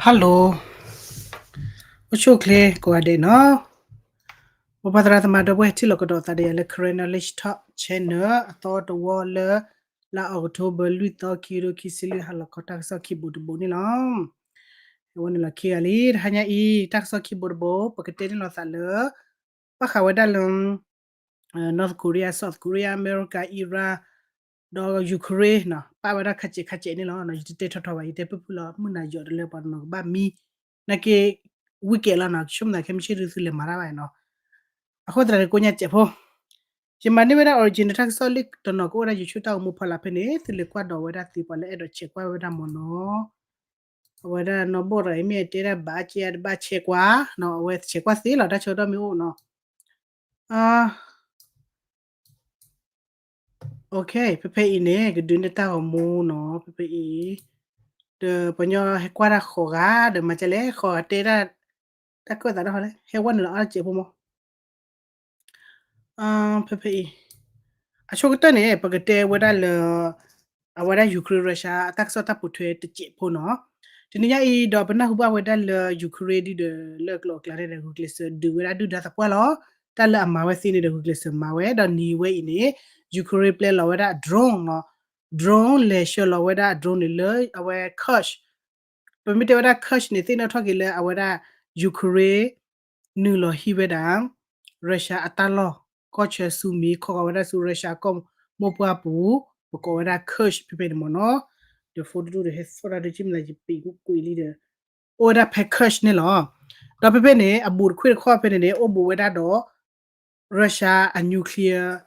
Hello, အိၣ်ဆူၣ်အိၣ်ချ့ကိးဂၤဒဲးနီၤ. မိၢ်ပၢ်သရၣ်သမါဒီပုၢ်ဝဲၢ် ထံၣ်လိာ်ကဒီးသးဒီးယၤလၢ Karen Knowledge Talk Channel အသီတဝီလၢ လါအီးကထိဘၢၣ် လွံၢ်သီ ခံကထိခံဆံလွံၢ် ဟါလီၤခီ တၢ်ကစီၣ်ခံဘိတဘိန့ၣ်လီၤ. အဝဲန့ၣ်လီၤခံဂၤလံ တဟါညါအံၤ တၢ်ကစီၣ်ခံဘိတဘိ ပကတဲန့ၢ်လိာ်သးလၢ ဘၣ်ဃးဝဲဒၣ်လၢ North Korea, South Korea, အမဲရကၤ, Iran ဒီး Ukraine နီၤ, ပာ်ဝဲဒၣ်ခးစဲးခးစဲးန့ၣ်လီၤ. ယတတဲထီထီဘၣ်, ယတဲဖုၣ်ဖုၣ်လီၤ, မုၢ်နၤယီၤတလၢပှၤတနီၤကဘၣ်မံ, နာ်က့ weekend လီၤနီၤ, ဆိကမိၣ်သးခဲမုၢ်ဆ့ၣ်ဒုးသုလဲၤမၤတၢ်ဘၣ်နီၤ. အဃိသတးန့ၣ် ကိးညါစဲးဖိ, ယမၤန့ၢ်ဝဲဒၣ် original တၢ်ကစီၣ်လံတနီၤ ကအိၣ်ဝဲဒၣ် YouTube တၢ်ဂီၤမူဖီလာ်ဖဲန့ၣ် သုလဲၤကွၢ်ဒီးဝဲဒၣ်သ့ ပှၤလၢအဲၣ်ဒိးဆဲးကွၢ်ဝဲဒၣ်မ့ၢ်နီၤ. အဝဲဒၣ်နီၢ်ဘီၣ်တဂၤအံၤ မ့ၢ်တဲဒၣ်ဘၣ်ကဲတဘၣ်ဆဲးကွၢ်နီၤ, အဝဲဆဲးကွၢ်သ့လီၤ တၢ်ဆၢကတီၢ်မ့ၢ်အိၣ်နီၤ. OK, ဖဲဖဲအံၤန့ၣ် ကဒုးန့ၢ်တၢ်ဂီၤမူနီၤ, ဖဲဖဲအံၤ ဒီးပှၤညီဟဲကွၢ်တၢ်ဃိးဂၤ ဒီးမၤကဲလဲၣ် ဃိးဂၤတဲဒၣ် တၢ်ကၢၣ်သးတၢ်ဃီလဲၣ် ဟဲဝဲနုာ်လီၤအါစဲးဖိမး. ဖဲဖဲအံၤ အဆိကတၢၢ်န့ၣ် ပကတဲဝဲဒၣ်လၢ အဝဲဒၣ် Ukraine Russia အတၢ်ကစီၣ်တၢ်ပိာ်ထွဲတစဲးဖိနီၤ. တနံၤညါအံၤဒီး ပနၢ်ဟူဘၣ်ဝဲဒၣ်လၢ Ukraine ဒ်ဒီးလၢကျိၤအကျါန့ၣ်ဒီး ဂုာ်ကျဲးစၢးဒုးဝဲဒၣ်ဒုၣ်ဒါသပှၢ်လီၤ. တၢ်လၢအမၤဝဲသ့န့ၣ်ဒီး ဂုာ်ကျဲးစၢးမၤဝဲ ဒီးနံၤဝဲအံၤန့ၣ် Ukraine ပျဲလီၤဝဲဒၣ် drone နီၤ, drone လဲၤဆှၢလီၤဝဲဒၣ် drone န့ၣ်လၢအဝဲ Kursk ပမ့ၢ်တဲဝဲဒၣ် Kursk န့ၣ် သ့ၣ်နီၣ်ထီၣ်က့ၤလၢအဝဲဒၣ် Ukraine နုာ်လီၤဟံးဝဲဒၣ် Russia အတၢ်လီၢ် ကီၢ်ဆၢဆူမံ ခီဃီၤဝဲဒၣ်ဆူ Russia ကီၢ်မိၢ်ပှၢ်ပူၤ, ပကိးဝဲဒၣ် Kursk ဖဲဖဲန့ၣ်မ့ၢ်နီၤ. ဒီး phone တဒူၣ်ဒီး ဟဲသီၣ်တၢ်ဒုး ကမနၤယပံၤကွံာ်လံဒီး အိၣ်ဝဲဒၣ်ဖဲ Kursk န့ၣ်လီၤ. ဒီးဖဲဖဲန့ၣ် အဘူးတခွ့ၣ်တခီၣ်ဖဲန့ၣ်န့ၣ် အိၣ်ဘူးဝဲဒၣ်ဒီး Russia အ nuclear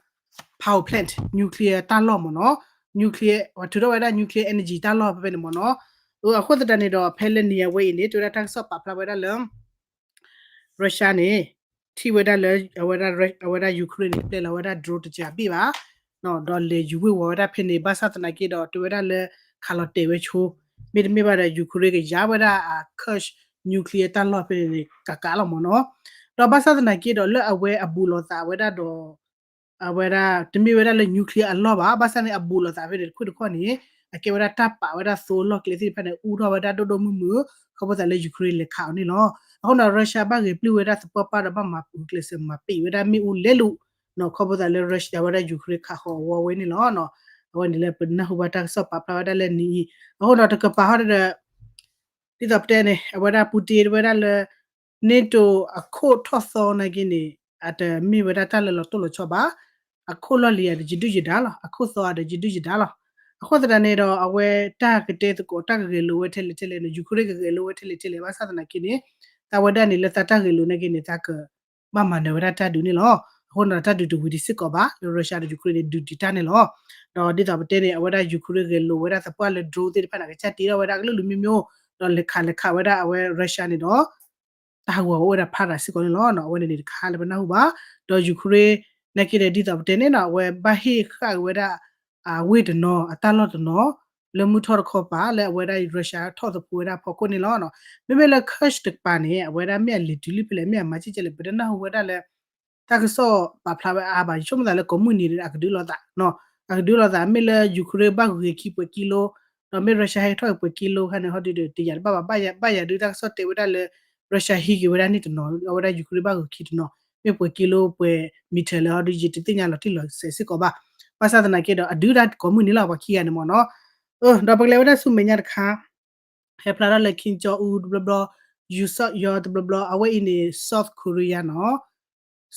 power plant, nuclear တၢ်လီၢ်မ့ၢ်နီၤ, nuclear ပှၤထုးထီၣ်ဝဲဒၣ် nuclear energy တၢ်လီၢ်ဖဲဖဲန့ၣ်မ့ၢ်နီၤ. အဃိသတးန့ၣ်ဒီး ဖဲလၢနံၤအဝဲအံၤန့ၣ် တဲဝဲဒၣ်တၢ်ကစီၣ်ပာ်ဖျါဝဲဒၣ်လၢ Russia န့ၣ် ထံၣ်ဝဲဒၣ်လၢ အဝဲဒၣ် အဝဲဒၣ် Ukraine န့ၣ် ပျဲလီၤဝဲဒၣ် drone တစှၤဘ့ၣ်ဘၣ် ဒီးလဲၤယူၤဝ့ၤဝီၤဝဲဒၣ်ဖဲန့ၣ် ဘၣ်ဆၣ်သနာ်က့ဒီး တဲဝဲဒၣ်လၢ ခးလီၤတဲာ်ဝဲဆိ, မ့တမ့ၢ်ဘၣ်ဒီး Ukraine ကယါဝဲဒၣ်အ Kursk nuclear တၢ်လီၢ်ဖဲန့ၣ်န့ၣ် ကးကးလီၤမ့ၢ်နီၤ. ဒီးဘၣ်ဆၣ်သနာ်က့ဒီး လၢအဝဲအဘူးလိာ်သးဝဲဒၣ်ဒီး အဝဲဒၣ် တမ့ၢ်ဝဲဒၣ်လၢ nuclear အလီၢ်ဘၣ်, ဘၣ်ဆၣ်န့ၣ် အဘူးလိာ်သးဖဲန့ၣ်တခွ့ၣ်တခီၣ်န့ၣ် အကဲဝဲဒၣ်တၢ်ပာ်ဝဲဒၣ်သိလီၢ်ကျဲသ့ၣ်တဖၣ်န့ၣ် အူထီၣ်ဝဲဒၣ်ဒိၣ်ဒိၣ်မုၢ်မုၢ်, ခီဖျိသးလၢ Ukraine လဲၤခးအီၤန့ၣ်လီၤ. အဃိန့ၣ် Russia ဘၣ်ဂဲၤပျုၢ်ဝဲဒၣ်သပှၢ်ပၢ်ဒီး ဘၣ်မၤဂုာ်ကျဲးစၢးမၤပံာ်ဝဲဒၣ်မ့ၣ်အူလဲလိာ် ခီဖျိသးလၢ Russia ဝဲဒၣ် Ukraine ခးဃီၤအဝီဝဲန့ၣ်လီၤ. အဝဲန့ၣ်လၢပနၢ်ဟူဘၣ်တၢ်ကစီၣ်ပာ်ဖျါဝဲဒၣ်လၢနံၤအံၤ, အဃိဒီးတကပၤဟီဒီး ဒ်သိးပတဲန့ၣ် အဝဲဒၣ် Putin တဲဝဲဒၣ်လၢ NATO အခိၣ်ထီၣ်သီနာ်က့န့ၣ် အတမ့ၢ်ဝဲဒၣ်တၢ်လၢလီၤတိၢ်လီၤဆီဘၣ်, အခိၣ်လီၢ်လံၤအဒီးယဒုၣ်ယဒါလီၤ, အခိၣ်သီအဒီးယဒုၣ်ယဒါလီၤ. အဃိသတးန့ၣ်ဒီး အဝဲတၢ်ကတဲသကိးတၢ်ကဂဲၤလိာ်ဝဲထဲလဲၣ်ထဲလဲၣ်န့ၣ် Ukraine ကဂဲၤလိာ်ဝဲထဲလဲၣ်ထဲလဲၣ် ဘၣ်ဆၣ်သနာ်က့န့ၣ် သးဝဲဒၣ်န့ၣ် လၢသးတၢ်ဂဲၤလိာ်နာ်က့န့ၣ် သးက ဘၣ်မၤနၢၤဝဲဒၣ်တၢ်ဒုးန့ၣ်လီၤ. အဃိန့ၣ်ဒီးတၢ်ဒုးတဝံၤဒံးစ့ၢ်ကီးဘၣ် လၢ Russia ဒီး Ukraine န့ၣ် ဒုးတံာ်တၢ်န့ၣ်လီၤ. ဒီးဒ်သိးပတဲန့ၣ် အဝဲဒၣ် Ukraine ဂဲၤလိာ်ဝဲဒၣ်သပှၢ်လၢ drone သ့ၣ်တဖၣ်န့ၣ် ကစၢ်တ့ထီၣ်ဝဲဒၣ်ကလုာ်လုာ်မ့ၢ်မ့ၢ်, ဒီးလဲၤခးလဲၤခးဝဲဒၣ်အဝဲ Russia န့ၣ်ဒီး တၢ်ဟးဂီၤအိၣ်ဝဲဒၣ်ဖးဒိၣ်စ့ၢ်ကီးန့ၣ်လီၤ. အဝဲန့ၣ်န့ၣ်တခါလၢပနၢ်ဟူဘၣ်, ဒီး Ukraine နာ်က့ဒီး ဒ်သိးပတဲန့ၣ်နီၤ အဝဲဘၣ်ဟ့ၣ်ဃာ်က့ၤဝဲဒၣ် အဝ့ၢ်တနီၤ အတၢ်လီၢ်တနီၤ လၢမုၢ်ထီၣ်တခီပၤ လၢအဝဲဒၣ် Russia ထီၣ်သဖှိဝဲဒၣ်အဖီခိၣ်န့ၣ်လီၤ. မ့မ့ၢ်လၢ Kursk တကပၤန့ၣ် အဝဲဒၣ်မ့ၢ်အလဲၤတုၤလံဖဲလဲၣ် မ့ၢ်အမၤကဲကဲလဲၣ် ပတနၢ်ဟူဝဲဒၣ်လၢ တၢ်ကစီၣ်ပာ်ဖျါဝဲအါဘၣ်, ယဆိကမိၣ်သးလၢကိးမုၢ်နံၤဒီး အကဒုးလိာ်သး, အကဒုးလိာ်သး မ့ၢ်လၢ Ukraine ဘၣ်ဂုာ်က့ၤခံပှဲၤကံလိ, ဒီးမ့ၢ် Russia ဟဲထီၣ်က့ၤပှဲၤကံလိခါန့ၣ် ဟီဒုးဒီးတယာ်တဘၣ်ဘၣ်, ဘၣ်ယၤဒုးတၢ်ကစီၣ်တဲဝဲဒၣ်လၢ Russia ဟံးက့ၤဝဲဒၣ်န့ၣ်တနီၤ အဝဲဒၣ် Ukraine ဘၣ်ဂုာ်ခံတနီၤ မ့ၢ်ပှဲၤကံလိပှဲၤ meter လၢဟီဒုး ယတသ့ၣ်ညါလီၤတံၢ်လီၤဆဲးစ့ၢ်ကီးဘၣ်. ဘၣ်ဆၣ်သနာ်က့ဒီး အဒုးဒၣ်ကိးမုၢ်နံၤလီၤ ပှၤခံဂၤန့ၣ်မ့ၢ်နီၤ. ဒီးပကလဲၤဝဲဒၣ်ဆူမဲာ်ညါတခါ ဟဲဖျါထီၣ်လၢ Kim Jong Un တဘျီဘျီ, Yoon Suk Yeol တဘျီဘျီ, အဝဲအံၤန့ၣ် South Korea နီၤ.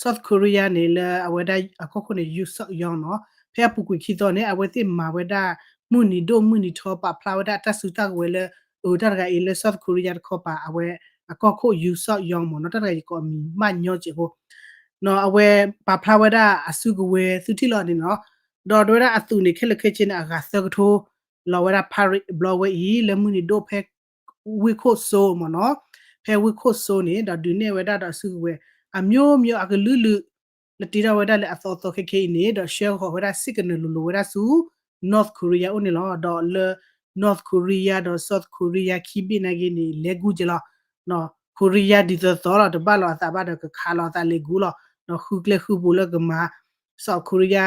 South Korea န့ၣ် လၢအဝဲဒၣ်အကီၢ်ခိၣ်န့ၣ် Yoon Suk Yeol နီၤ. ဖဲအပူၤကွံာ်ခံသီန့ၣ် အဝဲသ့ၣ်မၤဝဲဒၣ် မုၢ်နံၤဒိၣ်မုၢ်နံၤထီ ပာ်ဖျါဝဲဒၣ်အတၢ်စုတၢ်ကဝဲၤလၢ အတၢ်တဂၤအံၤလၢ South Korea တခီပၤ အဝဲအကီၢ်ခိၣ် Yoon Suk Yeol မ့ၢ်နီၤ. တၢ်တဂၤအံၤကိးအမံၤမးညီစဲးဖိ နီၤ. အဝဲပာ်ဖျါဝဲဒၣ်အစုကဝဲၤသုထံၣ်လီၤန့ၣ်နီၤ. ဒီးတဲဝဲဒၣ်အသုးန့ၣ် ခဲလၢာ်ခဲဆ့န့ၣ် အဂၤသၢကထိ လီၤဝဲဒၣ် parade ဘျီဝဲအံၤ လၢမုၢ်နံၤဒိၣ်ဖဲ ဝ့ၢ်ခိၣ်စိမ့ၢ်နီၤ, ဖဲဝ့ၢ်ခိၣ်စိန့ၣ် ဒီးဒုးနဲၣ်ဝဲဒၣ်ဒီးအစုကဝဲၤ အမျိုးမျိုး အကလုာ်လုာ် လၢတ့ထီၣ်ဝဲဒၣ်လၢအသီသီခဲခဲအံၤန့ၣ် ဒီးဆှၢဃီၤဝဲဒၣ် signal လိၤလိၤဝဲဒၣ်ဆူ North Korea အိၣ်န့ၣ်လီၤ. ဒီးလၢ North Korea ဒီး South Korea ခံဘ့ၣ်နာ်က့န့ၣ် လဲၤကူက့ၤလီၤ. Korea ဒ်သိးသိးလီၤ တဘၣ်လီၤအသးဘၣ်ဒီးကခးလီၤအသးလဲၤကူလီၤ. South Korea,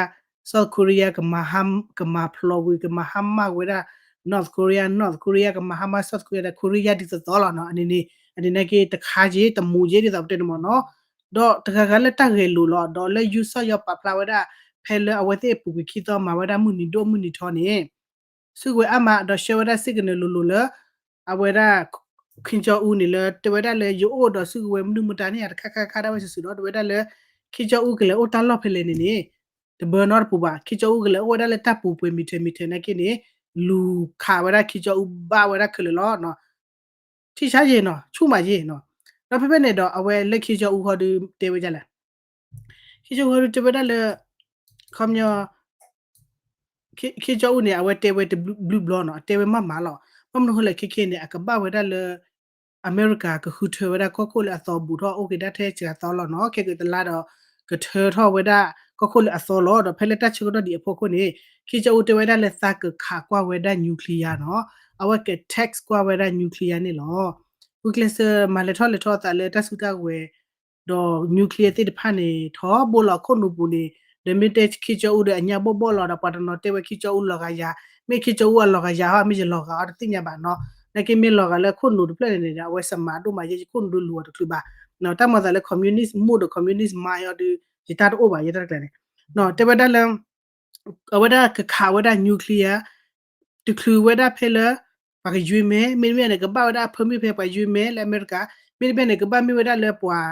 South Korea ကမၤ South Korea ကမၤဖျိးဝံၤ ကမၤဟါမၢ်ဝဲဒၣ် North Korea, North Korea ကမၤ HIMARS, South Korea ဒီး Korea ဒ်သိးသိးလီၤနီၤ. အန့ၣ်န့ၣ် အန့ၣ်နာ်က့တခါက့ တမူၤက့ ဒ်သိးပတဲန့ၣ်မ့ၢ်နီၤ. ဒီးတဂၤဂၤလၢတၢ်ဂဲၤလိာ်လီၤ ဒီးလၢ ယူး စီၤယီၤပာ်ဖျါဝဲဒၣ် ဖဲလၢအဝဲသ့ၣ်အပူၤကွံာ်ခံသီမၤဝဲဒၣ်မုၢ်နံၤဒိၣ်မုၢ်နံၤထီန့ၣ် စုကဝဲၤအါမး ဒီးဆှၢဝဲဒၣ် signal လိၤလိၤလၢ အဝဲဒၣ် Kim Jong Un န့ၣ် လၢတဲဝဲဒၣ်လၢယအိၣ်ဒီးစုကဝဲၤမနုၤမတၤန့ၣ် တခါခါခါဒၣ်ဝဲစုာ်စုာ်ဒီး တဲဝဲဒၣ်လၢ Kim Jong Un ကလဲၤအိၣ်တၢ်လီၢ်ဖဲလဲၣ်န့ၣ်န့ၣ် တဘၢနီတပူၤဘၣ်. Kim Jong Un ကလဲၤအိၣ်ဝဲဒၣ်လၢတၢ်ပူၤပှဲၤမံၤထၢၣ်မံၤထၢၣ်နာ်က့န့ၣ် လူၤခးဝဲဒၣ် Kim Jong Un ဘၣ်ဝဲဒၣ်ခဲလၢာ်လီၤ. ထံၣ်ဆါယ့ၣ်နီၤ ဆူၣ်မးယ့ၣ်နီၤ. ဒီးဖဲဖဲန့ၣ်ဒီး အဝဲလၢ Kim Jong Un ဟီဒုးတဲဝဲဒ်လဲၣ် Kim Jong Un ဟီဒုးတဲဝဲဒၣ်လၢ ခီပညီ Kim Jong Un န့ၣ် အဝဲတဲဝဲတဘျုးဘျီနီၤ အတဲဝဲမးမးလီၤ. ဘၣ်မနုၤဃိလဲၣ် ခဲခဲန့ၣ် အကဘၣ်ဝဲဒၣ်လၢ အမဲရကၤကဃုထၢဝဲဒၣ်ကီၢ်ခိၣ်လၢအသီဘူးထီၣ်အိၣ်က့ၤဒၣ်ထဲစှၤသီလီၤနီၤ ခဲကတလါဒီး ကထၢထီၣ်ဝဲဒၣ်ကီၢ်ခိၣ်လၢအသီလီၤ. ဒီးဖဲလၢတၢ်ဆၢကတီၢ်ဒံးအဖီခိၣ်န့ၣ် Kim Jong Un တဲဝဲဒၣ်လၢသးကခးကွၢ်ဝဲဒၣ် nuclear နီၤ အဝဲက test ကွၢ်ဝဲဒၣ် nuclear န့ၣ်လီၤ. ဂုာ်ကျဲးစၢးမၤလဲၤထီၣ်လဲၤထီအသးလၢတၢ်စုတၢ်ကဝဲၤ ဒီး nuclear သ့ၣ်တဖၣ်န့ၣ် ထီဘိလီၤခိၣ်နူာ်ပူၤန့ၣ် ဒီးမ့ၢ်တဲ Kim Jong Un ဒီးအညါဘီၣ်ဘီၣ်လီၤဒီး ပှၤတနီၤတဲဝဲ Kim Jong Un လီၤဂာ်ယၤ မ့ၢ် Kim Jong Un အလီၤဂာ်ယၤဟီ မ့ၢ်ယလီၤဂာ်အီၤတသ့ၣ်ညါဘၣ်နီၤ. နာ်က့မ့ၢ်လီၤဂာ်လၢခိၣ်နူာ်တဖျၢၣ်န့ၣ်န့ၣ်ဒီး အဝဲစမးဒိၣ်မးယဲ ယခိၣ်နူာ်ဒုးလူၤအီၤတချုးဘၣ်. တၢ်မၤသးလၢ communist မူဒီး communist mind အီၤဒုး ယတၢ်တအိၣ်ဘၣ် ယတၢ်တကျဲၤန့ၣ် တဲဝဲဒၣ်လၢ အဝဲဒၣ်ကခးဝဲဒၣ် nuclear တချုးဝဲဒၣ်ဖဲလၢ ပှၤကယွ့မဲ မ့တမ့ၢ်န့ၣ် ကဘၣ်ဝဲဒၣ်အ permit ဖဲပှၤယွ့မဲလၢအမဲရကၤ မ့တမ့ၢ်န့ၣ် ကဘၣ်မ့ၢ်ဝဲဒၣ်လၢပှၤ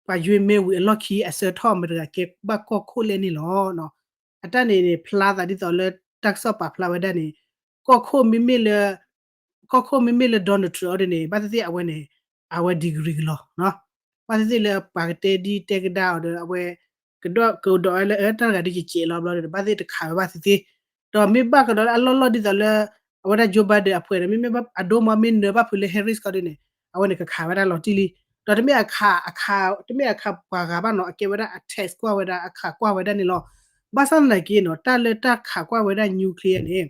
ပှၤယွ့မဲဝံၤအလီၢ်ခံ အဆၢထီၣ်အမဲရကၤကဲဘၣ်ကီၢ်ခိၣ်လဲၣ်န့ၣ်လီၤ. အတၢ်န့ၣ်န့ၣ် ဖျါသးဒ်သိးလၢတၢ်ကစီၣ်ပာ်ဖျါဝဲဒၣ်န့ၣ် ကီၢ်ခိၣ်မ့မ့ၢ်လၢ ကီၢ်ခိၣ်မ့မ့ၢ်လၢ Donald Trump အီၤဒ်န့ၣ် ဘၣ်သ့ၣ်သ့ၣ်အဝဲန့ၣ် အဝဲ degree ကလီၤ ဘၣ်သ့ၣ်သ့ၣ်လၢပှၤကတဲဒ်တဲကဒါအီၤဒီး အဝဲ ကဒီးကဒီးဝဲလၢ အတၢ်တဂၤဒ်ကကဲးလီၤဘျီဒီး ဘၣ်သ့ၣ်တခးဝဲဘၣ်သ့ၣ်သ့ၣ် ဒီးမ့ၢ်ဘၣ်ကဒီးလၢအလီၢ်လီၢ်ဒ်သိးလၢ အဝဲဒၣ် Joe Biden အဖှဲးဒီး မ့မ့ၢ်အဒိမ့ၢ်မ့ၢ်နၢၤဘၣ်ဖုးလၢ Harris ကီၢ်ဒ်န့ၣ် အဝဲန့ၣ်ကခးဝဲဒၣ်လီၤတံၢ်လံ. ဒီးတမ့ၢ်အခး အခး တမ့ၢ်အခးပှၤဂၤဘၣ်နီၤ အကဲဝဲဒၣ်အ test ကွၢ်ဝဲဒၣ် အခးကွၢ်ဝဲဒၣ်န့ၣ်လီၤ. ဘၣ်ဆၣ်သနာ်က့နီၤ တၢ်လၢတၢ်ခးကွၢ်ဝဲဒၣ် nuclear န့ၣ်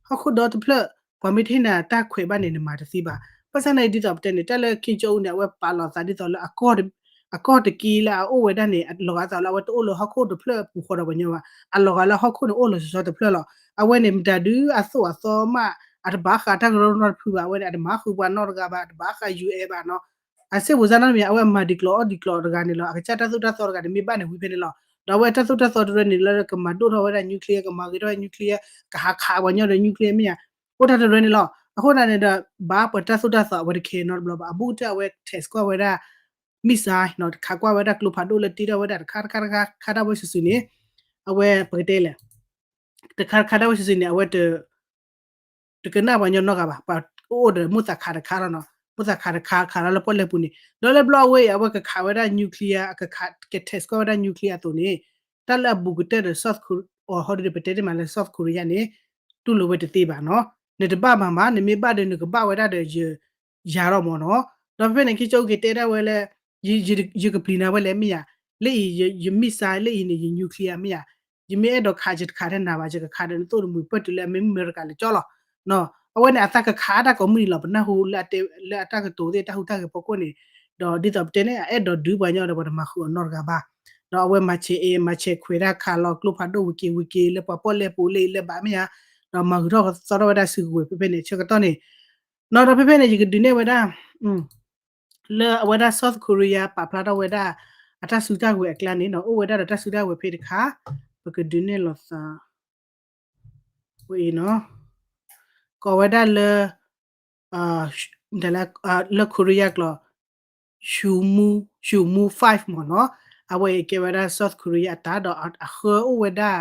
ဟီၣ်ခိၣ်ဒီတဖျၢၣ် ပှၤမ့ၢ်တဟ့ၣ်နၤတၢ်ခွဲးဘၣ်န့ၣ် နမၤတသ့ဘၣ်. ဘၣ်ဆၣ်သနာ်က့ဒ်သိးပတဲန့ၣ် တၢ်လၢ Kim Jong Un န့ၣ် အဝဲပာ်လီၤသးဒ်သိးလၢ အကီၢ်တက့လၢအအိၣ်ဝဲဒၣ်န့ၣ် အလီၤဂာ်သးလၢအဝဲတအိၣ်လၢဟီၣ်ခိၣ်တဖျၢၣ်ပူၤဃီဒီးပှၤညီဘၣ်. အလီၤဂာ်လၢဟီၣ်ခိၣ်န့ၣ်အိၣ်လီၤဆီဆီတဖျၢၣ်လီၤ. အဝဲန့ၣ်မတၤဒုးအသိၣ်အသီမး အတဘၣ်ဃးတၢ်ကရၢကရိနီတဖုဘၣ်. အဝဲန့ၣ် အတမၤဃုာ်ပှၤနီတဂၤဘၣ် အတဘၣ်ဃး ယူၣ်အဲၣ် ဘၣ်နီၤ အစ့ၢ်ပူၤစ့ၢ်နီတမံၤ အဝဲမၤဒံးကျိးအီၣ်ဒံးကျိးတဂၤန့ၣ်လီၤ. အကစၢ်တၢ်သိၣ်တၢ်သီတဂၤန့ၣ် မ့ၢ်ဘၣ်န့ၣ်ဝံၤဖဲန့ၣ်လီၤ. ဒီးအဝဲတၢ်သိၣ်တၢ်သီတရၢန့ၣ်လၢကမၤဒိၣ်ထီၣ်ဝဲဒၣ် nuclear ကမၤဂ့ၤထီၣ်ဝဲ nuclear ကဟးခးပှၤညီဒီး nuclear မ့ၢ်ဧါ အိၣ်တၢ်တရၢန့ၣ်လီၤ. အဃိသတးန့ၣ်ဒီး ဘၣ်ပှၤတၢ်သိၣ်တၢ်သီအဝဲတခဲနီတဘျီဘၣ်. အဘူးကတၢၢ်အဝဲ test ကွၢ်ဝဲဒၣ် missile နီၤ တခးကွၢ်ဝဲဒၣ်ကျိဖးဒိၣ်လၢတ့ထီၣ်ဝဲဒၣ်တခါတခါတခါခါဒၣ်ဝဲစုာ်စုာ်န့ၣ် အဝဲပကတဲလဲၣ် တခါတခါဒၣ်ဝဲစုာ်စုာ်န့ၣ် အဝဲတ တကနၣ်ပှၤညီနီတဂၤဘၣ်. ပှၤအိၣ်ဒီးမိၣ်သးခးတခါလီၤနီၤ. မိၣ်သးခးတခါခးလီၤလၢပီၣ်လဲၣ်ပူၤန့ၣ် ဒီးလၢဘျီအဝဲအံၤ အဝဲကခးဝဲဒၣ် nuclear အကခး က test ကွၢ်ဝဲဒၣ် nuclear အသိးန့ၣ် တၢ်လၢအဘူးကတၢၢ်ဒီး South Korea အီၤဟီဒုးဒီး ပတဲတ့ၢ်မးလၢ South Korea န့ၣ် တူၢ်လိာ်ဝဲတသ့ဘၣ်နီၤ. နတဘၣ်မၤမး နမ့ၢ်ဘၣ်ဒီးနကဘၣ်ဝဲဒၣ်ဒီးယ ယၤထီၣ်မ့ၢ်နီၤ. ဒီးဖဲဖဲန့ၣ် Kim Jong Un ကတဲဒၣ်ဝဲလၢ ယ ယ ယကပျံၤနၤဝဲလဲၣ်မ့ၢ်ယၤ, လၢအံၤ ယ ယ missile လၢအံၤန့ၣ် ယ nuclear မ့ၢ်ယၤ, ယမ့ၢ်အဲၣ်ဒိးခး ယတခးထဲနၤဘၣ်, ယကခးဒီးနသိၣ်နမှံၤပၢၢ်တုၤလၢအမ့ၢ်မ့ၢ်အမဲရကၤလဲၤကၠီလီၤ. အဝဲန့ၣ် အသးကခးတၢ်ကိးမုၢ်နံၤလီၤ. ပနၢ်ဟူလၢအတၢ်ကတိၤသ့ၣ် တၢ်ဟူးတၢ်ဂဲၤဖီခိၣ်န့ၣ်, ဒီးဒ်သိးပတဲန့ၣ် အအဲၣ်ဒိးဒုးပှၤညီဒီးပှၤတမၤဃုာ်အီၤနီတဂၤဘၣ်. ဒီးအဝဲမၤဆဲးအဲၣ် မၤဆဲးခွဲးတၢ်ခးလီၤကျိဖးဒိၣ်ဝံၤက့ၤဝံၤက့ၤ လၢပှၤပီၣ်လဲၣ်ပူၤလၢအံၤလၢဘၣ်မ့ၢ်ဧါ, ဒီးမၤဂုာ်ထီၣ်သီထီၣ်ဝဲဒၣ်စုကဝဲၤဖဲဖဲန့ၣ် ဆၢကတီၢ်န့ၣ်, ဒီးဖဲဖဲန့ၣ် ယကဒုးနဲၣ်ဝဲဒၣ် လၢအဝဲဒၣ် South Korea ပာ်ဖျါထီၣ်ဝဲဒၣ် အတၢ်စုတၢ်ဝဲၤအကျါန့ၣ်နီၤ, အိၣ်ဝဲဒၣ်ဒီးတၢ်စုတၢ်ဝဲၤဖဲတခါ, ပကဒုးနဲၣ်လိာ်သး ဝဲအံၤနီၤ, ကိးဝဲဒၣ်လၢ လၢ Korea ကျိာ် Chunmoo, Chunmoo five မ့ၢ်နီၤ, အဝဲအံၤကဲဝဲဒၣ် South Korea အတၢ်ဒီး အဃၢအိၣ်ဝဲဒၣ်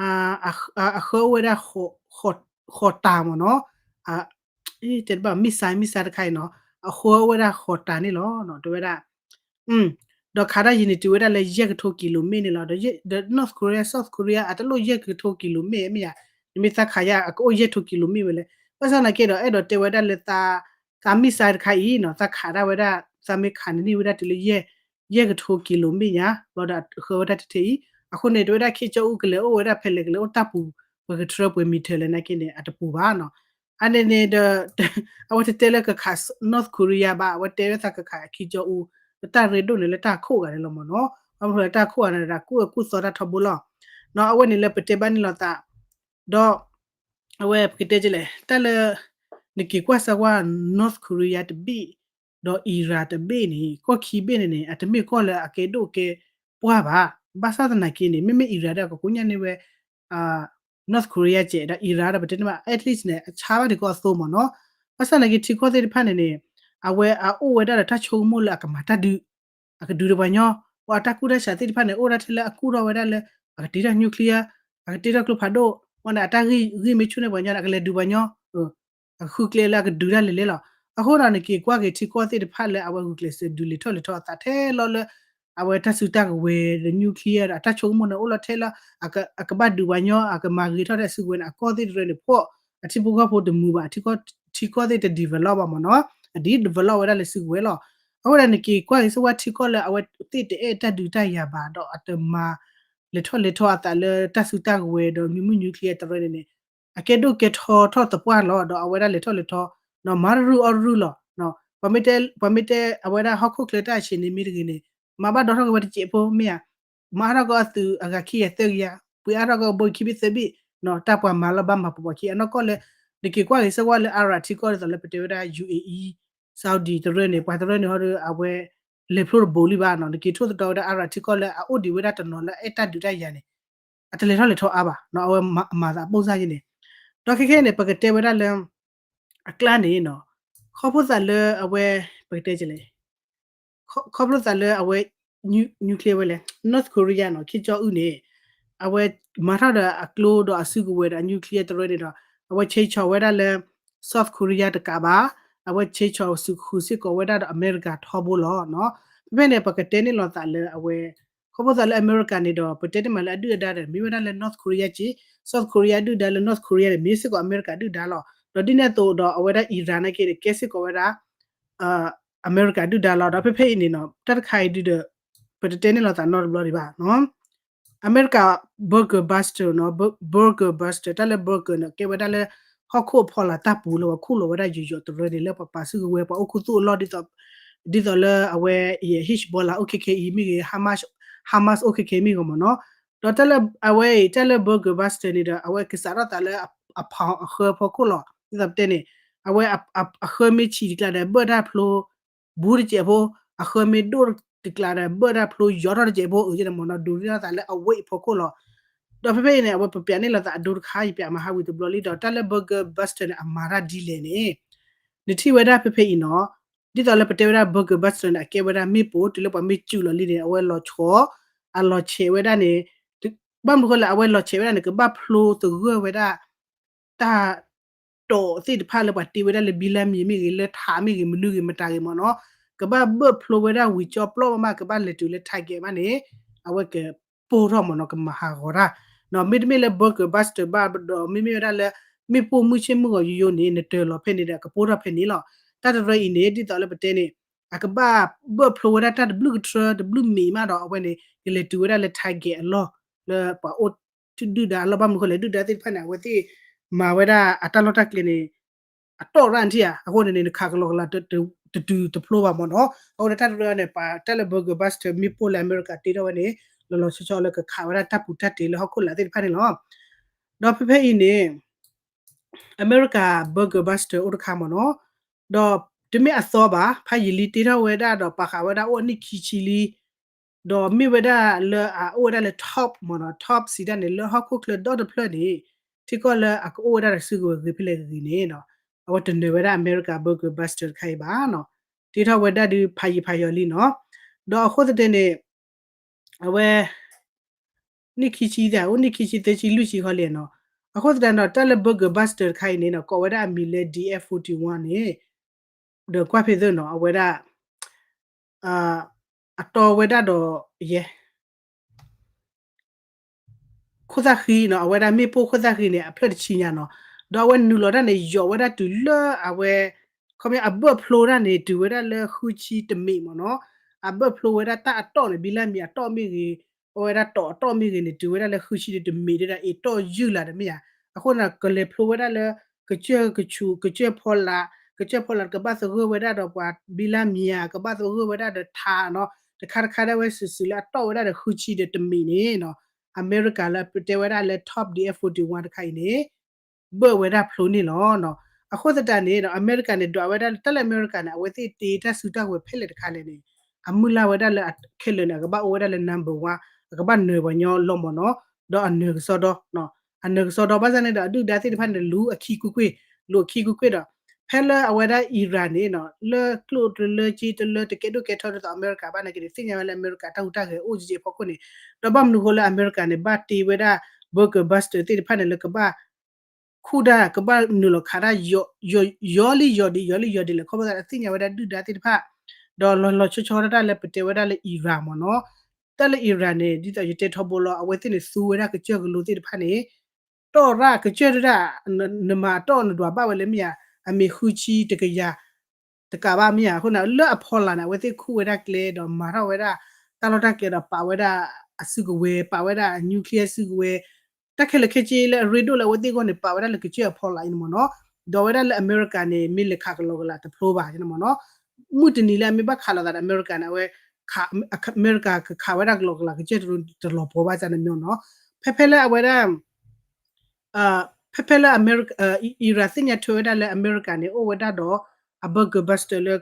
အဃၢအိၣ်ဝဲဒၣ် ဃီၤတၢ်မ့ၢ်နီၤ, တဲတဘၣ် missile missile တခါအံၤနီၤ, အဃၢအိၣ်ဝဲဒၣ်ဃီၤတၢ်န့ၣ်လီၤ. တဲဝဲဒၣ် ဒီးခးတၢ်ယံၤန့ၣ်တုၤဝဲဒၣ်လၢယဲၢ်ကထိကံလိမ့ၣ်န့ၣ်လီၤ. ဒီး North Korea South Korea အတလိၣ်ယဲၢ်ကထိကံလိမ့ၣ်မ့ၢ်ဧါ, နမ့ၢ်သးခးယါ အကအိၣ်ယဲၢ်ကထိကံလိမ့ၣ်ဝဲလဲၣ်. ဘၣ်ဆၣ်သနာ်က့ဒီး အဲၣ်ဒိးတဲဝဲဒၣ်လၢ သး missile တခါအံၤနီၤ, သးခးဒၣ်ဝဲဒၣ် သးမ့ၢ်ခးန့ၣ်န့ၢ်ဝဲဒၣ်တုၤလၢ ယဲၢ်ကထိကံလိမ့ၣ်ညါ ဘျီဒီးအဃၢဝဲဒၣ်တထံၣ်အံၤ, အဃိန့ၣ် တဲဝဲဒၣ် Kim Jong Un ကလဲၤအိၣ်ဝဲဒၣ်ဖဲလဲၣ် ကလဲၤအိၣ်တၢ်ပူၤ ပကထြၢပှဲၤမံၤထၢၣ်လဲၣ်နာ်က့န့ၣ် အတပူၤဘၣ်နီၤ. အန့ၣ်န့ၣ်ဒီး အဝဲတတဲလၢကခး North Korea ဘၣ်, အဝဲတဲလၢသးကခး Kim Jong Un လၢတၢ်ရ့ဒိၣ်န့ၣ်လၢတၢ်ခိၣ်ဂၤန့ၣ်လီၤမ့ၢ်နီၤ. ဘၣ်မနုၤလၢတၢ်ခိၣ်ဂၤန့ၣ်ဒီး ကူၣ်အၢကူၣ်သီတၢ်ထီဘိလီၤ. အဝဲန့ၣ်လၢပတဲဘၣ်န့ၣ်လိာ်သး ဒီး အဝဲပကတဲကလဲၣ် တၢ်လၢ နက့ၤကွၢ်စၢၤကွၢ် North Korea တဘ့ၣ် ဒီး Iran တဘ့ၣ်န့ၣ် ကီၢ်ခံဘ့ၣ်န့ၣ်န့ၣ် အတမ့ၢ်ကီၢ်လၢအကဲဒိၣ်ကဲပှၢ်ဘၣ်. ဘၣ်ဆၣ်သနာ်က့န့ၣ် မ့မ့ၢ် Iran ဒီး ကကိညၣ်န့ၢ်ဝဲ North Korea ကဲး ဒီး Iran ဒီး ပတဲန့ၣ်ဘၣ် at least န့ၣ် အဆါဘၣ်ဒံးကီၢ်အသိမ့ၢ်နီၤ. ဘၣ်ဆၣ်သနာ်က့ထံကီၢ်သ့ၣ်တဖၣ်န့ၣ်န့ၣ် အဝဲအအိၣ်ဝဲဒၣ်ဒီးတၢ်ဆိကမိၣ်လၢအကမၤတၢ်ဒုး အကဒုးဒီးပှၤညီ, ပှၤအတၢ်ကူၣ်တၢ်ဆးသ့ၣ်တဖၣ်န့ၣ် အိၣ်ဒၣ်ထဲလၢအကူၣ်ထီၣ်ဝဲဒၣ်လၢ အကတ့ထီၣ် nuclear, အကတ့ထီၣ်ကျိဖးဒိၣ်, ဝဲန့ၣ်အတၢ်ဂံၢ်မ့ၢ်ဆူၣ်န့ၢ်ပှၤညီန့ၣ် အကလဲၤဒုးပှၤညီ, အဃုကျဲလၢအကဒုးတၢ်လဲၤလဲၤလီၤ. အဃိဒီးနက့ၤကွၢ်က့ၤထံကီၢ်သ့ၣ်တဖၣ်လၢအဝဲဂုာ်ကျဲးစၢးဒုးလဲၤထီၣ်လဲၤထီအသးထဲလီၤလၢ အဝဲတၢ်စုတၢ်ကဝဲၤဒီး nuclear ဒီးအတၢ်ဆိကမိၣ်န့ၣ်အိၣ်လီၤထဲလၢ အကဘၣ်ဒုးပှၤညီ အကမၤဂ့ၤထီၣ်တၢ်စုကဝဲၤန့ၣ် အကီၢ်သ့ၣ်တရၢန့ၣ် ဖှီၣ် အထံဖိကီၢ်ဖိတမုာ်ဘၣ် ထံကီၢ်သ့ၣ်တ develop ဘၣ်မ့ၢ်နီၤ, အဒ် develop ဝဲဒၣ်လၢစုကဝဲၤလီၤ. အဃိဒီးနက့ၤကွၢ်က့ၤစၢၤဝဲထံကီၢ်လၢအဝဲသ့ၣ်တအဲၣ်တၢ်ဒုးတၢ်ယၤဘၣ်ဒီးအတမၤ လဲၤထီၣ်လဲၤထီအသးလၢတၢ်စုတၢ်ကဝဲၤဒီးမ့ၢ်မုၢ် nuclear တရၢန့ၣ်န့ၣ် အကဲဒိၣ်ကဲထီထီၣ်သပှၢ်လီၤ. ဒီးအဝဲဒၣ်လဲၤထီၣ်လဲၤထီ မၤတရူၢ်အီၣ်တရူၢ်လီၤ. ပှၤမ့ၢ်တဲ ပှၤမ့ၢ်တဲအဝဲဒၣ်ဟီၣ်ခိၣ်ချၢတၢ်ဆံးန့ၣ်မ့ၢ်တဂ့ၤန့ၣ် မၤဘၣ်ဒီထီၣ်က့ၤဝဲတစဲးဖိမ့ၢ်ဧါ, မၤအါထီၣ်က့ၤအသုးအဂၤခံကယၤသၢကယၤ, ပှ့ၤအါထီၣ်က့ၤဘိခံဘ့ၣ်သၢဘ့ၣ်, တၢ်ပှၤမၤလီၤဘၣ်မၤပိာ်ပိာ်ခံ အနီၢ်ကီၢ်လၢ နက့ၤကွၢ်က့ၤစၢၤဝဲလၢ Arab ထံကီၢ်ဒ်သိးလၢပတဲဝဲဒၣ် ယူၣ်အ့အံ Saudi တရၢန့ၣ် ပှၤတရၢန့ၣ်ဟီဒီး အဝဲလဲၤဖျိတဘိးလံဘၣ်နီၤ. နက့ၤထိၣ်သတြီၤဝဲဒၣ် Arab ထံကီၢ်လၢအအိၣ်ဒံးဝဲဒၣ်တနီၤလၢအအဲၣ်တၢ်ဒုးတၢ်ယၤန့ၣ် အတလဲၤထီၣ်လဲၤထီအါဘၣ်နီၤ. အဝဲမၤသးပိၢ်စၢ်ယဲန့ၣ် ဒီးခဲခဲန့ၣ် ပကတဲဝဲဒၣ်လၢ အကျါန့ၣ်နီၤ ခီဖျိသးလၢအဝဲ ပကတဲလဲၣ် ခီဖျိသးလၢအဝဲ nuclear ဝဲလဲၣ် North Korea နီၤ Kim Jong Un န့ၣ် အဝဲမၤထီၣ်ဒီးအကျိဒီးအစုကဝဲၤဒီးအ nuclear တရၢန့ၣ်ဒီး အဝဲဆဲးဆီၣ်ဝဲဒၣ်လၢ South Korea တကးဘၣ် အဝဲဆဲးဆီၣ်ဃုာ်စ့ၢ်ကီးဝဲဒၣ်ဒီးအမဲရကၤထီဘိလီၤ. ဖဲဖဲန့ၣ် ပကတဲန့ၣ်လီၤသးလၢအဝဲ ခီဖျိသးလၢအမဲရကၤန့ၣ်ဒီး ပတဲန့ၣ်မးလၢအဒုၣ်အဒါဒီး မ့ၢ်ဝဲဒၣ်လၢ North Korea က့ South Korea ဒုၣ်ဒါလၢ North Korea န့ၣ် မ့ၢ်စ့ၢ်ကီးအမဲရကၤဒုၣ်ဒါလီၤ. ဒီးဒ်န့ၣ်အသိးဒီး အဝဲဒၣ် Iran နာ်က့န့ၣ် ကဲစ့ၢ်ကီးဝဲဒၣ် အမဲရကၤဒုၣ်ဒါလီၤ. ဒီးဖဲဖဲအံၤန့ၣ်နီၤ တၢ်တခါအံၤဒုဒီး ပတတဲန့ၣ်လီၤသးနီတဘျီဒံးဘၣ်နီၤ အမဲရကၤ bunker buster နီၤ bunker buster တၢ်လၢ bunker န့ၣ် ကဲဝဲဒၣ်လၢ ဟီၣ်ခိၣ်အဖီလာ်တၢ်ပူၤလၢပှၤခူၣ်လီၤဝဲဒၣ်ယိာ်ယိာ်တရၢန့ၣ် လၢပှၤပာ်စုကဝဲၤ ပှၤအိၣ်ခူသူၣ်အလီၢ် ဒ်သိးလၢအဝဲ Hezbollah အိၣ်ခဲခဲအံၤမ့ၢ်ဂ့ၤ Hamas အိၣ်ခဲခဲအံၤမ့ၢ်ဂ့ၤမ့ၢ်နီၤ. ဒီးတၢ်လၢအဝဲအံၤ တၢ်လၢ bunker buster န့ၣ်ဒီး အဝဲကစးထီၣ်သးလၢအဖီအဃၢဖီခိၣ်လီၤ. ဒ်သိးပတဲန့ၣ် အဝဲအဃၢမ့ၢ်ဆံးတကျးဒီး ဘၢၣ်တၢ်ဖျိ ဘူးတစဲးဖိ, အဃၢမ့ၢ်ဒိၣ်တကျးဒီး ဘၢၣ်တၢ်ဖျိယီၤထီၣ်တစဲးဖိ အၢယဲန့ၣ်မ့ၢ်နီၤ ဒိးန့ၢ်လီၤသးလၢအဝဲအံၤဖီခိၣ်လီၤ. ဒီးဖဲဖဲအံၤန့ၣ် အဝဲပပျးန့ၢ်လီၤသးအဒိတခါ ယပျးမၤဟးဝံၤတဘျီလံ ဒီးတၢ်လၢ bunker buster န့ၣ် အမၤတၢ်ဒ်လဲၣ်န့ၣ် နထံၣ်ဝဲဒၣ်ဖဲဖဲအံၤနီၤ ဒ်သိးလၢပတဲဝဲဒၣ် bunker buster န့ၣ် အကဲဝဲဒၣ်မ့ၣ်ပိၢ် တုၤလၢပှၤမ့ၢ်စူးလီၤလံန့ၣ် အဝဲလီၤဆီ အလီၤဆဲးဝဲဒၣ်န့ၣ် ဘၣ်မနုၤဃိလၢအဝဲလီၤဆဲးဝဲဒၣ်န့ၣ် ကဘၣ်ဖျိသဂၢၢ်ဝဲဒၣ် တၢ် တီၣ်သ့ၣ်တဖၣ်လၢပှၤတ့ဝဲဒၣ်လၢဘံလါမံၤမ့ၢ်ဂ့ၤ လၢထးမ့ၢ်ဂ့ၤ မနုၤဂ့ၤမတၤဂ့ၤမ့ၢ်နီၤ ကဘၣ်ဘၢၣ်ဖျိဝဲဒၣ်ဝံၤကၠီပျီၣ်မးမး ကဘၣ်လဲၤတုၤလၢ target မးန့ၣ် အဝဲကပိၢ်ထီၣ်မ့ၢ်နီၤ ကမၤဟးဂီၤတၢ် မ့တမ့ၢ်လၢ bunker buster ဘၣ်ဒီး မ့မ့ၢ်ဝဲဒၣ်လၢ မ့ၣ်ပိၢ်မုၢ်ဆ့ၣ်မုၢ်ဂီၤယိယိန့ၣ် နတၢၤလီၤဖဲန့ၣ်ဒီး ကပိၢ်ထီၣ်ဖဲန့ၣ်လီၤ. တၢ်တရၢအံၤန့ၣ် ဒ်သိးလၢပတဲန့ၣ် အကဘၣ်ဘၢၣ်ဖျိဝဲဒၣ်တၢ်တဘျုးကထြၢ တဘျုးမံၤမးဒီး အဝဲန့ၣ် ကလဲၤတုၤဝဲဒၣ်လၢ target အလီၢ် လၢပှၤအိၣ် ဒုၣ်ဒါအလီၢ် ဘၣ်မနုၤဃိလဲၣ် ဒုၣ်ဒါသ့ၣ်တဖၣ်န့ၣ် အဝဲသ့ၣ်မၤဝဲဒၣ်အတၢ်လီၢ်တၢ်ကျဲန့ၣ် အတီၢ်ရၣ်နထံၣ်ဧါ အဃိန့ၣ်န့ၣ် နခးကလီကလီ တတုၤတဖျိဘၣ်မ့ၢ်နီၤ အဃိန့ၣ် တၢ်တရၢန့ၣ် ပှၤတၢ်လၢ bunker buster မ့ၣ်ပိၢ်လၢအမဲရကၤတ့ထီၣ်ဝဲန့ၣ် လီၤလီၤဆီဆီလၢကခးဝဲဒၣ်တၢ်ပူၤတၢ်တ့ၤလၢဟီၣ်ခိၣ်လာ်သ့ၣ်တဖၣ်န့ၣ်လီၤ. ဒီးဖဲဖဲအံၤန့ၣ် အမဲရကၤ bunker buster အိၣ်တခါမ့ၢ်နီၤ ဒီးတမ့ၢ်အသီဘၣ် ဖးယံာ်လံတ့ထီၣ်ဝဲဒၣ်ဒီးပာ်ဃာ်ဝဲဒၣ်အိၣ်အနံၣ်ခံဆံလံ ဒီးမ့ၢ်ဝဲဒၣ်လၢအအိၣ်ဝဲဒၣ်လၢ top မ့ၢ်နီၤ top စံးတၢ်န့ၣ် လၢဟီၣ်ခိၣ်ချၢဒီတဖျၢၣ်န့ၣ် ထံကီၢ်လၢအကအိၣ်ဝဲဒၣ်ဒီးစုကဝဲၤဂ့ၤဖဲလဲၣ်ဂ့ၤန့ၣ် အဝဲတနၢၤဝဲဒၣ်အမဲရကၤ bunker buster တခါအံၤဘၣ်နီၤ တ့ထီၣ်ဝဲဒၣ်ဒုးဖးယံာ်ဖးယီၤလံနီၤ ဒီးအဃိသတးန့ၣ် အဝဲ နံၣ်ခံဆံသၢ အိၣ်နံၣ်ခံဆံသၢဆံလွံၢ်ဆံဃီလံနီၤ အဃိသတးဒီး တၢ်လၢ bunker buster တခါအံၤန့ၣ်နီၤ ကိးဝဲဒၣ်အမံၤလၢ D F forty-one န့ၣ် ဒီးကွၢ်ဖဲသ့ၣ်နီၤ အဝဲဒၣ် အတီဝဲဒၣ်ဒီး ယဲ ခိၣ်သၣ်ဃံနီၤ အဝဲဒၣ်မ့ၣ်ပိၢ်ခိၣ်သၣ်ဃံန့ၣ် အဖျၢၣ်တဆံညါနီၤ ဒီးအဝဲနုာ်လီၤတၢ်န့ၣ် ယီၤဝဲဒၣ်တုၤလၢအဝဲ ခီပညီအဘၢၣ်ဖျိတၢ်န့ၣ် တုၤဝဲဒၣ်လၢဃုဆံတမံးမ့ၢ်နီၤ အဘၢၣ်ဖျိဝဲဒၣ်တၢ်အတီၢ်န့ၣ် ဘံလၢမံၤအတီၢ်မ့ၢ်ဂ့ၤ အဝဲဒၣ်တီၢ်အတီၢ်မ့ၢ်ဂ့ၤန့ၣ် တုၤဝဲဒၣ်လၢဃုဆံတမံးဒီး အတီၢ်ယုၢ်လၢတမ့ၢ်ဧါ အဃိန့ၣ် ကလဲၤဖျိဝဲဒၣ်လၢ ကစၢၢ်ကဆူး ကစၢၢ်ဖီလာ် ကစၢၢ်ဖီလာ်ကဘၣ်သဂၢၢ်ဝဲဒၣ်ဒီးပှၤဘံလၢမံၤဧါ ကဘၣ်သဂၢၢ်ဝဲဒၣ်ဒီးထးနီၤ တခါတခါဒၣ်ဝဲစုာ်စုာ်လၢအတီၢ်ဝဲဒၣ်ဒီးဃုဆံဒီးတမံးန့ၣ်နီၤ အမဲရကၤလၢပတဲဝဲဒၣ်လၢ top D F forty-one တခါအံၤန့ၣ် ဘၢၣ်ဝဲဒၣ်ဖျိန့ၣ်လီၤ. အဃိသတးန့ၣ်ဒီး အမဲရကၤန့ၣ် ဒွးဝဲဒၣ်လၢ တၢ်လၢအမဲရကၤန့ၣ် အဝဲသ့ၣ်တ့တၢ်စုတၢ်ဝဲၤဖဲလဲၣ်တခါလဲၣ်န့ၣ် အမုၢ်လၢ်ဝဲဒၣ်လၢခဲလၢာ်န့ၣ် အကဘၣ်အိၣ်ဝဲဒၣ်လၢ number one အကဘၣ်နၢၤပှၤညီလီၤမၢ်နီၤ, ဒီးအနၢၤကစီဒီ, အနၢၤကစီဒီ ဘၣ်ဆၣ်န့ၣ်ဒီး အဒုၣ်ဒါသ့ၣ်တဖၣ်န့ၣ် လူၤအခံကွ့ၢ်ကွ့ၢ်, လူၤအခံကွ့ၢ်ကွ့ၢ်ဒီး ဖဲလၢအဝဲဒၣ် Iran န့ၣ်နီၤ လၢကျိၣ်တလၢက့တလၢ တကဲဒိၣ်ကဲထီဒ်သိးအမဲရကၤဘၣ်န့ၣ်က့ၤန့ၣ် သ့ၣ်ညါဝဲလၢအမဲရကၤတၢ်ဟူးတၢ်ဂဲၤအိၣ်က့ၤက့ၤအဖီခိၣ်န့ၣ်, ဒီးဘၣ်မနုၤဃိလၢအမဲရကၤန့ၣ် ဘၣ်တ့ဝဲဒၣ် bunker buster သ့ၣ်တဖၣ်န့ၣ် လၢကဘၣ် ခူၣ်ဒၣ် ကဘၣ်နုာ်လီၤခးဒၣ် ယီၤလံယီၤဒံး ယီၤလံယီၤဒံးလဲၣ် ခီဖျိသတးသ့ၣ်ညါဝဲဒၣ်ဒုၣ်ဒါသ့ၣ်တဖၣ်, ဒီးလီၤလီၤဆီဆီဒၣ်တၢ်လၢပတဲဝဲဒၣ်လၢ Iran မၢ်နီၤ, တၢ်လၢ Iran န့ၣ် ဒ်သိးယတဲထီဘိလီၤ အဝဲသ့ၣ်န့ၣ်သူဝဲဒၣ်ကစၢၢ်ကလိသ့ၣ်တဖၣ်န့ၣ် တီၣ်ရၣ်ကစၢၢ်တဒၣ်, နမၤတီၣ်နဒွးဘၣ်ဝဲလၢမ့ၢ်ဧါ, အမ့ၢ်ဃုဆံတကယၤ တကးဘၣ်မ့ၢ်ဧါ, အဃိန့ၣ် လၢအဖီလာ်န့ၣ် အဝဲသ့ၣ်ခူၣ်ဝဲဒၣ်ကျဲဒီးမၤထီၣ်ဝဲဒၣ် တၢ်လီၢ်တၢ်ကျဲဒီးပာ်ဝဲဒၣ်အစုကဝဲၤ ပာ်ဝဲဒၣ်အ nuclear စုကဝဲၤ, တၢ်ခဲလၢာ်ခဲဆ့လၢအရ့ဒိၣ်လၢအဝဲသ့ၣ်အဂီၢ်န့ၣ် ပာ်ဝဲဒၣ်လၢကစၢၢ်အဖီလာ်အံၤန့ၣ်မၢ်နီၤ, ဒီးဝဲဒၣ်လၢအမဲရကၤန့ၣ် မ့ၢ်လဲၤခးကလီကလးတဖျိဘၣ်န့ၣ်မၢ်နီၤ, မုၢ်တနံၤလၢအမ့ၢ်ဘၣ်ခးလိာ်သးဒီးအမဲရကၤန့ၣ် အဝဲ အမဲရကၤကခးဝဲဒၣ်ကလီကလးကစၢၢ်တလီၤပှီၤဘၣ်န့ၣ်မၢ်နီၤ, ဖဲဖဲလၢအဝဲဒၣ် ဖဲဖဲလၢ Iran သ့ၣ်ညါထွဲဝဲဒၣ်လၢအမဲရကၤန့ၣ် အိၣ်ဝဲဒၣ်ဒီးအ bunker buster လၢ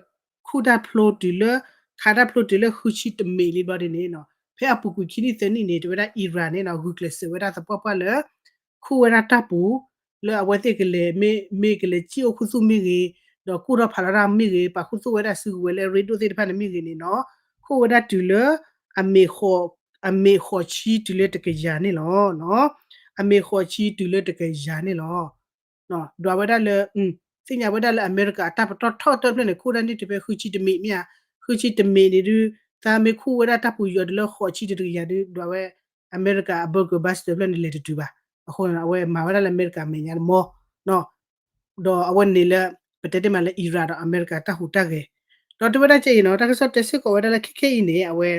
ခူၣ်တၢ်ဖျိတုၤလၢ ခးတၢ်ဖျိတုၤလၢဃုဆံတမ့ၢ်လံဘျီဒ်န့ၣ်နီၤ, ဖဲအပူၤကွံာ်ခံနံၣ်သၢနံၣ်န့ၣ် တဲဝဲဒၣ် Iran န့ၣ်နီၤ ဂုာ်ကျဲးစၢးဝဲဒၣ်သပှၢ်ပှၢ်လၢ ခူၣ်ဝဲဒၣ်တၢ်ပူၤ လၢအဝဲသ့ၣ်ကလဲၤ မ့ၢ်ကလဲၤစံၣ်အိၣ်ခူသူၣ်မ့ၢ်ဂ့ၤ, ဒီးကူၣ်ထီၣ်ဖးလီၤတၢ်မ့ၢ်ဂ့ၤ, ပာ်ခူသူၣ်ဝဲဒၣ်စုကဝဲၤလၢအရ့ဒိၣ်သ့ၣ်တဖၣ်န့ၣ်မ့ၢ်ဂ့ၤန့ၣ်နီၤ, ခူၣ်ဝဲဒၣ်တုၤလၢ အမ့ၢ် အမ့ၢ်ဃိးဆံတုၤလၢတကယၤန့ၣ်လီၤ. အမ့ၢ်ဃိးဆံတုၤလၢတကယၤန့ၣ်လီၤ. ဒွးဝဲဒၣ်လၢ သ့ၣ်ညါဝဲဒၣ်လၢအမဲရကၤအတၢ်ပတီၢ်ထီၣ်တဖျၢၣ်န့ၣ် ခူၣ်ဒၣ်န့ၢ်တုၤဖဲဃုဆံတမ့ၢ်မ့ၢ်ဧါ, ဃုဆံတမ့ၢ်န့ၣ်ဒုး သးမ့ၢ်ခူၣ်ဝဲဒၣ်တၢ်ပူၤယီၤတုၤလၢဃိးဆံတုၤတကယၤဒုး ဒွးဝဲ အမဲရကၤအ bunker buster တဖျၢၣ်န့ၣ်လဲၤတတုၤဘၣ်. အဃိန့ၣ် အဝဲမၤဝဲဒၣ်လၢအမဲရကၤမဲာ်ညါတမီၤ ဒီးအဝဲန့ၣ်လၢ ပတဲတ့ၢ်မးလၢ Iran ဒီးအမဲရကၤတၢ်ဟူးတၢ်ဂဲၤ, ဒီးတဲဝဲဒၣ်ကဲအံၤနီၤ တၢ်ကစီၣ်တဲစ့ၢ်ကီးဝဲဒၣ်လၢခဲခဲအံၤန့ၣ် အဝဲ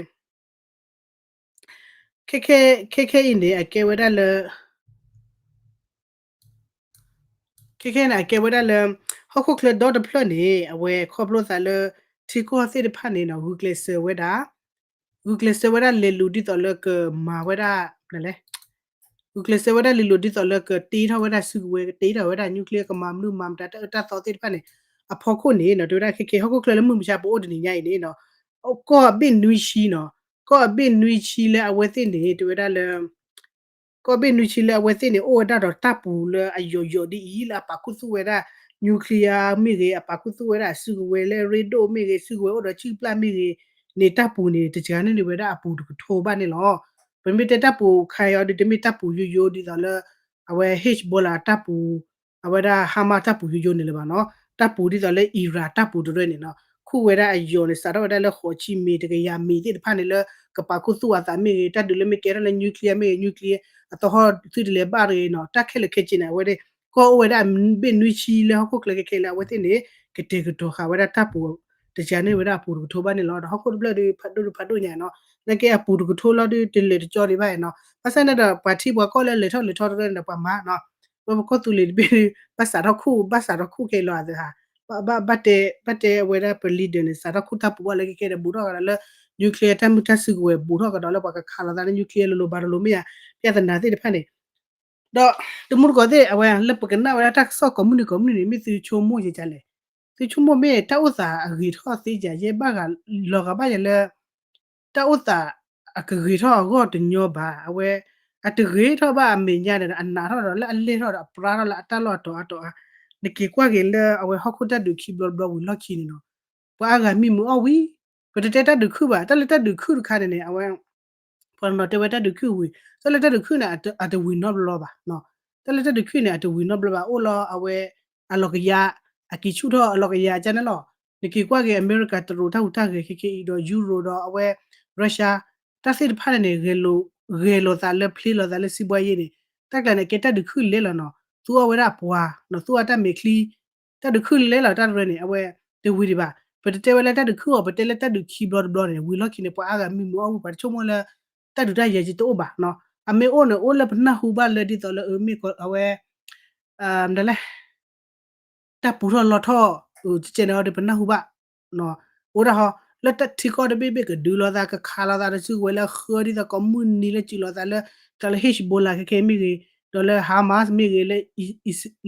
ခဲခဲ ခဲခဲအံၤန့ၣ် အကဲဝဲဒၣ်လၢ ခဲခဲန့ၣ် အကဲဝဲဒၣ်လၢ ဟီၣ်ခိၣ်ချၢဒီတဖျၢၣ်န့ၣ် အဝဲခီဖျိသးလၢ ထံကီၢ်သ့ၣ်တဖၣ်န့ၣ်နီၤ ဂုာ်ကျဲးစၢးဝဲဒၣ် ဂုာ်ကျဲးစၢးဝဲဒၣ်လဲၤလူၤဒ်သိးလၢကမၤဝဲဒၣ် လဲၣ် ဂုာ်ကျဲးစၢးဝဲဒၣ်လဲၤလူၤဒ်သိးလၢကတ့ထီၣ်ဝဲဒၣ်စုကဝဲၤ ကတ့ထီၣ်ဝဲဒၣ် nuclear ကမၤမနုၤမၤမတၤတၢ်အၢတၢ်သီသ့ၣ်တဖၣ်န့ၣ် အဖီခိၣ်န့ၣ်နီၤ တဲဝဲဒၣ်ခဲခဲ ဟီၣ်ခိၣ်ချၢလၢမုၢ်မဆါပအိၣ်တနံၤညါအံၤန့ၣ်နီၤ ကီၢ်အဘ့ၣ်နွံဆံနီၤ ကီၢ်အဘ့ၣ်နွံဆံလၢအဝဲသ့ၣ်န့ၣ် တဲဝဲဒၣ်လၢ ကီၢ်ဘ့ၣ်နွံဆံလၢအဝဲသ့ၣ်န့ၣ် အိၣ်ဝဲဒၣ်ဒီးတၢ်ပူၤလၢအယိာ်ယိာ်ဒ်အံၤ လၢအပာ်ခူသူၣ်ဝဲဒၣ် nuclear မ့ၢ်ဂ့ၤ အပာ်ခူသူၣ်ဝဲဒၣ်အစုကဝဲၤလၢအရ့ဒိၣ်မ့ၢ်ဂ့ၤ စုကဝဲၤအိၣ်ဒီးစုပျၢ်မ့ၢ်ဂ့ၤန့ၣ် တၢ်ပူၤန့ၣ် တစှၤန့ၢ်န့ၢ်ဝဲဒၣ်အပူၤတကထိဘၣ်န့ၣ်လီၤ. ပမ့ၢ်တဲတၢ်ပူၤခါအံၤအီၤဒုး တမ့ၢ်တၢ်ပူၤယိယိဒ်သိးလၢ အဝဲ Hezbollah တၢ်ပူၤ အဝဲဒၣ် Hamas တၢ်ပူၤယိယိန့ၣ်လၢၤဘၣ်နီၤ, တၢ်ပူၤဒ်သိးလၢ Iran တၢ်ပူၤတရၢန့ၣ်နီၤ, ခူၣ်ဝဲဒၣ်အယိာ်န့ၣ် စးထီၣ်ဝဲဒၣ်လၢဃိးဆံမ့ၢ်တကယၤမ့ၢ်သ့ၣ်တဖၣ်န့ၣ်လၢ ကပာ်ခူသူၣ်အသးမ့ၢ်ဂ့ၤ, တၢ်ဒုးလၢမ့ၢ်ကဲထီၣ်လၢ nuclear မ့ၢ်ဂ့ၤ, nuclear အသဟီၣ်သုတလဲၤဘၣ်တဂ့ၤနီၤ, တၢ်ခဲလၢာ်ခဲဆ့န့ၣ် အဝဲဒၣ် ကီၢ်အိၣ်ဝဲဒၣ်ဘ့ၣ်နွံဆံလၢဟီၣ်ခိၣ်ချၢခဲခဲလၢအဝဲသ့ၣ်န့ၣ် ကတဲာ်ကတီၤဃာ်ဝဲဒၣ်တၢ်ပူၤ တစှၤန့ၢ်ဝဲဒၣ်အပူၤတကထိဘၣ်န့ၣ်လီၤ. ဒီးဟီၣ်ခိၣ်တဖျၢၣ်ဒုး ဖးဒိၣ်ဒုးဖးဒိၣ်ညါနီၤ, နာ်က့အပူၤတကထိလီၤဒုး တလဲၤတကၠီဒံးဘၣ်နီၤ, ဘၣ်ဆၣ်န့ၣ်ဒီး ပှၤထံပှၤကီၢ်လၢလဲၤထီၣ်လဲၤထီတရၢန့ၣ်ဒီး ပှၤမၤနီၤ, ဝဲပကီၢ်သူလ့ၤတဘ့ၣ်ဒုး ဘၣ်စးထီၣ်ခူၣ် ဘၣ်စးထီၣ်ခူၣ်ခဲအံၤလီၤအသး, ဘၣ်တဲ ဘၣ်တဲအဝဲဒၣ်ပ leader န့ၣ် စးထီၣ်ခူၣ်တၢ်ပူၤဘၣ်လၢခဲခဲဒီး ဘူးထီၣ်ကဒီးလၢ nuclear တၢ်မုၢ်တၢ်စုကဝဲၤ ဘူးထီၣ်ကဒီးလၢပှၤကခးလိာ်သးလၢ nuclear လိၤလိၤဘၣ်တလိၤမ့ၢ်ဧါ, ပြဿနာသ့ၣ်တဖၣ်န့ၣ် ဒီးတမူတကိးသ့ၣ် အဝဲလၢပကနၣ်ဝဲဒၣ်တၢ်ကစီၣ်ကိးမုၢ်နံၤကိးမုၢ်နံၤန့ၣ် မ့ၢ်သုဆိကမိၣ်ယဲကလဲၣ်, သုဆိကမိၣ်မ့ၢ်တၢ်အိၣ်သးအဂ့ၤထီၣ်သ့ယၤ ယဲဘၣ်ဂၤလီၤဂာ်ဘၣ်ယၤလၢ တၢ်အိၣ်သးအကဂ့ၤထီၣ်အဂီၢ်တညီဘၣ်, အဝဲ အတဂ့ၤထီၣ်ဘၣ်အမဲာ်ညါဒီး အနးထီၣ်ဒီးလၢအလဲၢ်ထီၣ်ဒီး အပြါထီၣ်လၢအတၢ်လီၢ်အတီၤအါတီၤအါ, နက့ၤကွၢ်က့ၤလၢအဝဲဟီၣ်ခိၣ်တၢ်ဒုးခံဘျီတဘျီဝံၤလီၢ်ခံန့ၣ်နီၤ, ပှၤအါဂၤမံမုာ်အီၣ်ဝံၤ, ပတတဲတၢ်ဒုးခုၣ်ဘၣ်, တၢ်လၢတၢ်ဒုးခုၣ်တခါန့ၣ်န့ၣ် အဝဲ ပှၤတနီၤတဲဝဲတၢ်ဒုးခုၣ်ဝံၤ, တၢ်လၢတၢ်ဒုးခုၣ်န့ၣ် အတဝံၤနီတဘျီဘၣ်, တၢ်လၢတၢ်ဒုးခုၣ်န့ၣ် အတဝံၤနီတဘျီဘၣ်, အိၣ်လီၤအဝဲ အလီၤကယၤ, အက့ၤဆူၣ်ထီၣ်အလီၤကယၤကန့ၣ်လီၤ. နက့ၤကွၢ်က့ၤ အမဲရကၤတရူးတၢ်ဟူးတၢ်ဂဲၤခဲခဲအံၤဒီး ယူရိဒီးအဝဲ Russia တၢ်သ့ၣ်တဖၣ်န့ၣ်န့ၣ် ဂဲၤလိာ်သးလၢ ဖျ့လိာ်သးလၢ စံးဘှါယ့ၣ်န့ၣ်, တၢ်ကျါန့ၣ် ကဲတၢ်ဒုးခုၣ်လဲၤလီၤနီၤ, သူအီၣ်ဝဲဒၣ်အပှၤ, သူအီၣ်တၢ်မဲာ်ချံ, တၢ်ဒုးခုၣ်လဲၤလီၤတၢ်တရၢန့ၣ် အဝဲ တဝံၤဒံးဘၣ်, ပတတဲဝဲလၢတၢ်ဒုးခုၣ်အီၤ, ပတဲလၢတၢ်ဒုးခံဘျီတဘျီန့ၣ် ဝံၤလီၢ်ခံန့ၣ် ပှၤအါဂၤမံမုာ်အီၣ်ဝံၤ ပှၤတဆိကမိၣ်လၢ တၢ်ဒုးတၢ်ယၤက့တအိၣ်ဘၣ်နီၤ, အမ့ၢ်အိၣ်န့ၣ် အိၣ်လၢပနၢ်ဟူဘၣ်လၢဒ်သိးလၢအမ့ၢ်အဝဲ မတၤလဲၣ် တၢ်ပူၤထီၣ်လီၤထီၣ် ကကဲန့ၣ်အီၤဒီးပနၢ်ဟူဘၣ်, အိၣ်ဒၣ်ဟီ လၢတၢ်ထံကီၢ်တဘ့ၣ်ဘ့ၣ်ကဒုးလိာ်သး ကခးလိာ်သးဒီးစုကဝဲၤလၢအဃၢဒ်သိးကိးမုၢ်နံၤလၢစုလိာ်သးလၢ တၢ်လၢ Hezbollah ခဲခဲမ့ၢ်ဂ့ၤ, ဒီးလၢ Hamas မ့ၢ်ဂ့ၤ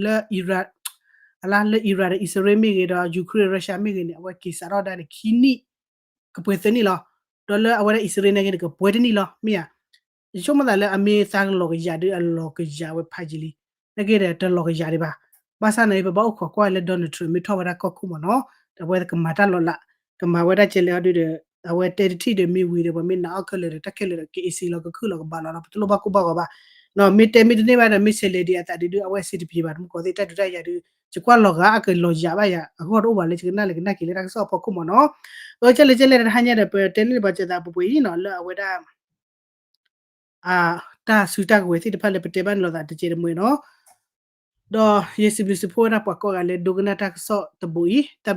လၢ လၢ Iran ဒီး Israel မ့ၢ်ဂ့ၤ ဒီး Ukraine Russia မ့ၢ်ဂ့ၤန့ၣ် အဝဲက့ၤစးထီၣ်ဒၣ်န့ၣ် ခံနံၣ် ကပှဲၤသၢနံၣ်လီၤ. ဒီးလၢအဝဲဒၣ် Israel န့ၣ်ဂ့ၤန့ၣ် ကပှဲၤတနံၣ်လီၤ မ့ၢ်ဧါ. ယဆိကမိၣ်သးလၢအမ့ၢ်သးလီၤကယၤဒီး အလီၤကယၤဝဲဖးယံာ်လံ. နာ်က့ဒီး တလီၤကယၤဒံးဘၣ်. ဘၣ်ဆၣ်န့ၣ် ပဘၣ်အိၣ်ခိးကွၢ်လၢ Donald Trump မ့ၢ်ထီၣ်ဝဲဒၣ်ကီၢ်ခိၣ်မ့ၢ်နီၤ, ဒီးအဝဲကမၤတၢ်လီၤလး, ကမၤဝဲဒၣ်ကဲလဲၣ်အီၤဒုဒီး အဝဲတဲတထံၣ်ဒီး မ့ၢ်ဝံၤဒီး ပှၤမ့ၢ်နာ်အီၤခဲလၢာ်ဒီး တၢ်ခဲလၢာ်ဒီး က့ၤအ့စ့လီၤ ကခုၣ်လီၤ ကဘၣ်လီၤဒီး ပတလိၣ်ဘၣ်ကိၢ်ဘၣ်ဂီၤဘၣ်. မ့ၢ်တဲမ့ၢ်တန့ၢ်ဘၣ်ဒီး မ့ၢ်ဆဲးလဲၤဒံးအသးဒုဒီး အဝဲစံးတပျံၤဘၣ် တမူကီးသ့ၣ် တၢ်ဒုးတၢ်ယၤဒု ယကွၢ်လီၤဂာ်အကလီၤယၤဘၣ်ယၤ အဂီၢ်တအိၣ်ဘၣ်လၢယကနၣ်လဲၤကနၣ်က့ၤလၢတၢ်ကစီၣ်အဖီခိၣ်မ့ၢ်နီၤ. အကဲလဲၣ်ကဲလဲၣ်တဟါညါဒီး ပတဲန့ၢ်ဘၣ်စၢၤသးပှဲၤပှဲၤအံၤနီၤ လၢအဝဲဒၣ် တၢ်စုတၢ်ကဝဲၤသ့ၣ်တဖၣ်လၢပတဲဘၣ်န့ၣ်လိာ်သးတကဲးတမှဲၤနီၤ. ဒီးယစံးဘျုးစံးဖှိၣ်ဝဲဒၣ်ပှၤကိးဂၤလၢဒိကနၣ်တၢ်ကစီၣ်တဘိအံၤ